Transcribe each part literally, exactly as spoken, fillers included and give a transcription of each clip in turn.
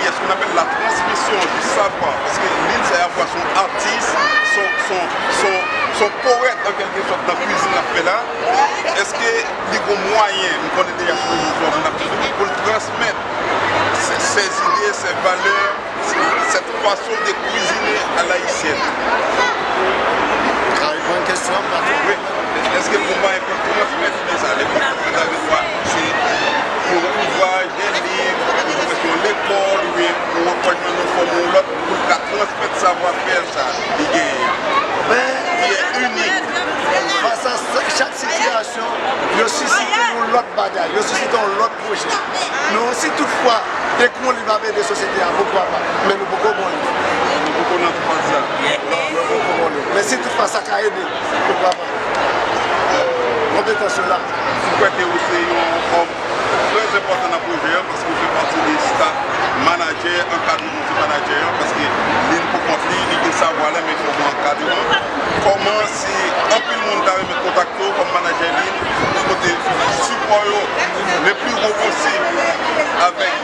Est-ce qu'on appelle la transmission du savoir? Paske Lynn sa y ap wè se yon atis, se yon, se yon, se yon, se yon powèt an kèlke sòt nan kwizin l ap fè la. Èske li gon mwayen, m konnen deja se yon moun ap toujou, pou l transmèt ses, ses idées, ses valeurs, cette façon de cuisiner à l'haïtienne? Ka reponn kesyon an, patwon. Wi. Èske l gon mwayen pou l transmèt ide sa? Lè m di transmèt, sa vle di se yon ouvraj, de liv, yon lekòl, oubyen yon rapwochman nan yon fòm ou yon lòt, pou l ka transmèt savwafè l sa li genyen an, ki est unique. Fas a sa, chak sitiyasyon, yo sisite yon lòt bagay, yo sisite yon lòt pwojè. Nou, si toutfwa, ekri yon liv ap ede sosyete a, poukwa pa? Men nou poko bon liv. Nou poko nan faz sa. Nou poko bon liv. Men si toutfwa sa ka ede, poukwa pa? Konpetans yo la. M kwè ke ou se yon òm trè enpòtan nan pwojè an, paske ou fè pati de staff manajè, ankadreman ti manajè an, paske Lynn pou kont li, li gen savwa la, men fò gen ankadreman. Kòman si anpil moun ta renmen kontakte w kòm manajè Lynn, pote sipò yo le pli wo posib, avèk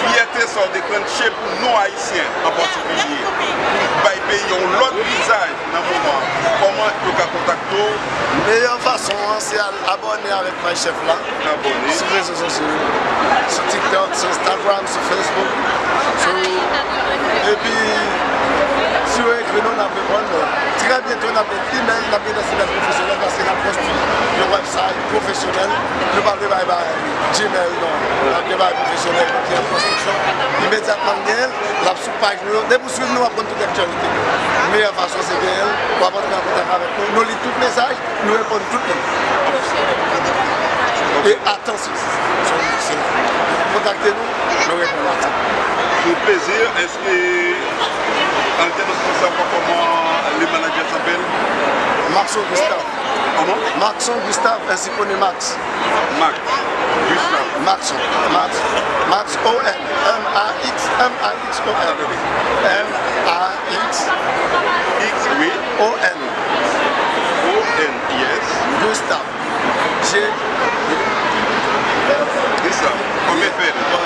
fyète sa w deklanche pou nou Ayisyen an patikilye, pou bay peyi a yon lòt vizaj nan moman an? Kòman yo ka kontakte w? Meyè fason an, se al abòne avèk paj chèf la. Abòne. Sou rezo sosyo yo. Sou TikTok, sou Instagram, sou Facebook. Sou, epi, si yo ekri nou, n ap reponn nou. Trè byento, n ap gen imèl, n ap gen de imèl pwofesyonèl paske n ap konstwi yon website pwofesyonèl. Nou pa vle bay, bay Gmail, non. N ap gen bagay pwofesyonèl ki an konstriksyon. Imedyatman n genyen l, l ap sou paj nou yo. Depi w swiv nou, w ap konn tout aktyalite. Meyè fason se genyen l, w ap antre an kontak avèk nou. Nou li tout mesaj, nou reponn tout moun. E a tan, si, si, si, kontakte nou, nou reponn a tan. Se yon plezi, èske Altènans pou savwa kòman le manager s'appelle? Maxon Gustave. Comment? Maxon Gustave, ainsi connu Max. Max. Gustave. Maxon. Max. Max O N. M A X. M A X O N. M A X. X, oui. O N. O N, yes. Gustave. G. Gustave. Konbyen fè? Bon,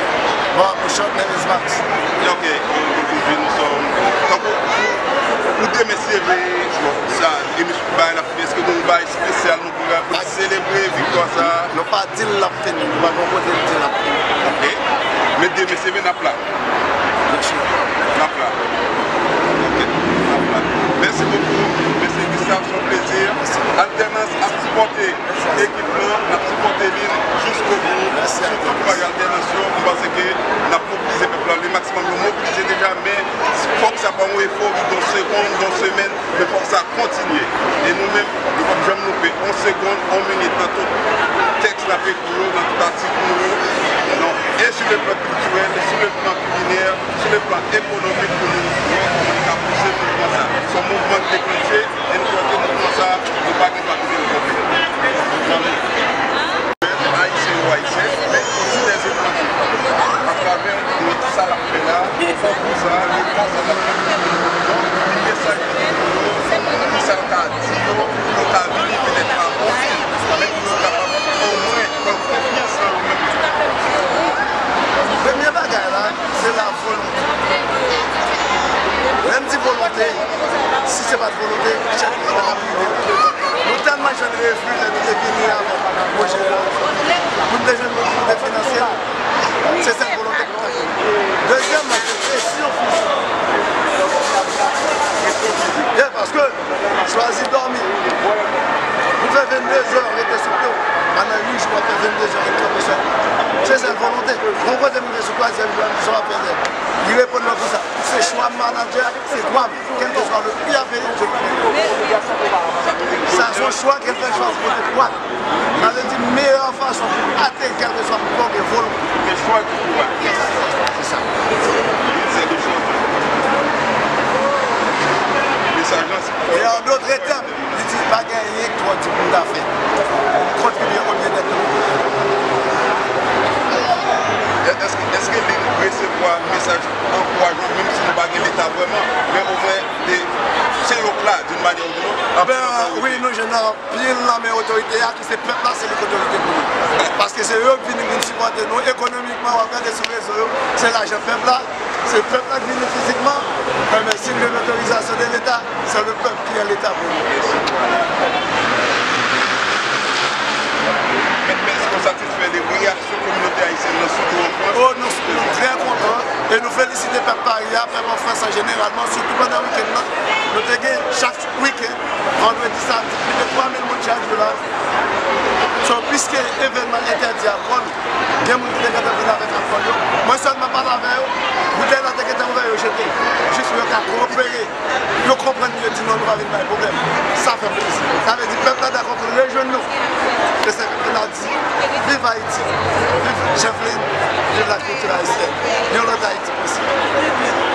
bon, pou short name is Max. Ok, aujourd'hui nous sommes. Tankou pou, pou demen se vre, bon, sa, emisyon bay la, èske nou bay espesyal nou pou, pou selebre viktwa sa a? Nou pa di l l ap fini, nou pa gen kote n di l ap fini. Ok. Men demen se vre n ap la. N ap la. Ok. N ap la. Mèsi bokou, mesye Gustave, se yon plezi. Altènans ap sipòte ekip lan, n ap sipòte li jiskobou. Sou tout paj Altènans yo, m panse ke n ap mobilize pèp la le maksimòm. Yo mobilize deja, men fòk sa pa yon efò ki gon segonn, gon semèn. Men fòk sa kontinye. E nou menm, nou p ap janm loupe yon segonn, yon minit nan tout tèks n ap ekri yo, nan tout atik nou yo. Donk, e sou le plan kiltirèl, e sou le plan kilinè, sou le plan ekonomik pou nou wè kòman nou ka pouse mouvman sa. Se yon mouvman ki deklanche, e nou kwè ke mouvman sa, nou pa gen dwa kite l kanpe. Ayisyen ou ayisyen, men osi dèzetranjè. Atravè sa l ap fè la, konkou sa, letan sa l ap fè, donk, li gen sa ki pou yo, ki sa l ka di yo, pou yo ka vini petèt pa anpil, men pou yo kapab omwen pran konfyans nan yo menm. Premye bagay la, se la volonte. Lè m di volonte, si se pa t volonte, chèf li pa t ap rive. Nou tèlman jwenn refi lè nou te vini avèk pwojè yo. Pou n te jwenn moun ki te finanse l, se sèl volonte ki te gen. Dezyèmman, se presyon fizik. Yeah, paske chwazi dòmi. Nou fè vennde zè rete sou pye w. Pandan uit jou, w ap fè vennde zè rete sou pye w. Se sèl volonte. Yon kote m rive sou twazyèm jou a, m di sa w ap fè. Li reponn mwen konsa, se chwa manadjè, se dwa m. Kèlkeswa le pri a peye, je le paye. Sa se yon chwa ke l fè, chwazi pote dwa. Sa vle di meyè fason pou atenn kèlkeswa pouvwa ou gen volonte. Gen chwa ki pou a. Yes, se sa. Li se de chwa. Mesaj lan se. E an dòt tèm, li di pa gen anyen k twò di pou n ta fè. Kontribye o byennèt nou. Èske, èske li resevwa mesaj ankourajman, menm si nou pa gen Leta vrèman, men omwen de, se yon kla, d'une manière ou d'une autre. Ben, wi, nou jwenn anpil nan men otorite a, ki se pèp la, se li k otorite pou nou. Paske se yo k vini, vin sipòte nou ekonomikman, w ap gade sou rezo yo, se lajan pèp la. Se pèp la k vini fizikman, men si l jwenn otorizasyon de Leta, se le pèp ki an Leta pou nou. Mèt Mèsi, nou satisfè de reyaksyon kominote ayisyèn nan, sitou an Frans? Oh, nou, nou trè kontan e nou felisite pèp Pari a, pèp an Frans an jeneralman, sitou pandan wikenn nan. Nou te gen chak wikenn, vandredi, samdi, plis de twa mil moun chak jou la. So, piske evènman entèdi alkòl, gen moun ki te gentan vin avèk alkòl yo. Mwen sèlman pale avè yo, boutèy la te gentan ouvè, yo jete. Jis pou yo ka koopere. Yo konprann, yo di non, nou pa vin bay pwoblèm. Sa fè plezi. Sa vle di pèp la dakò pou l rejwenn nou. E se ke n ap di, viv Ayiti, viv Jacqueline, viv lakilti ayisyèn. Yon lòt Ayiti posib.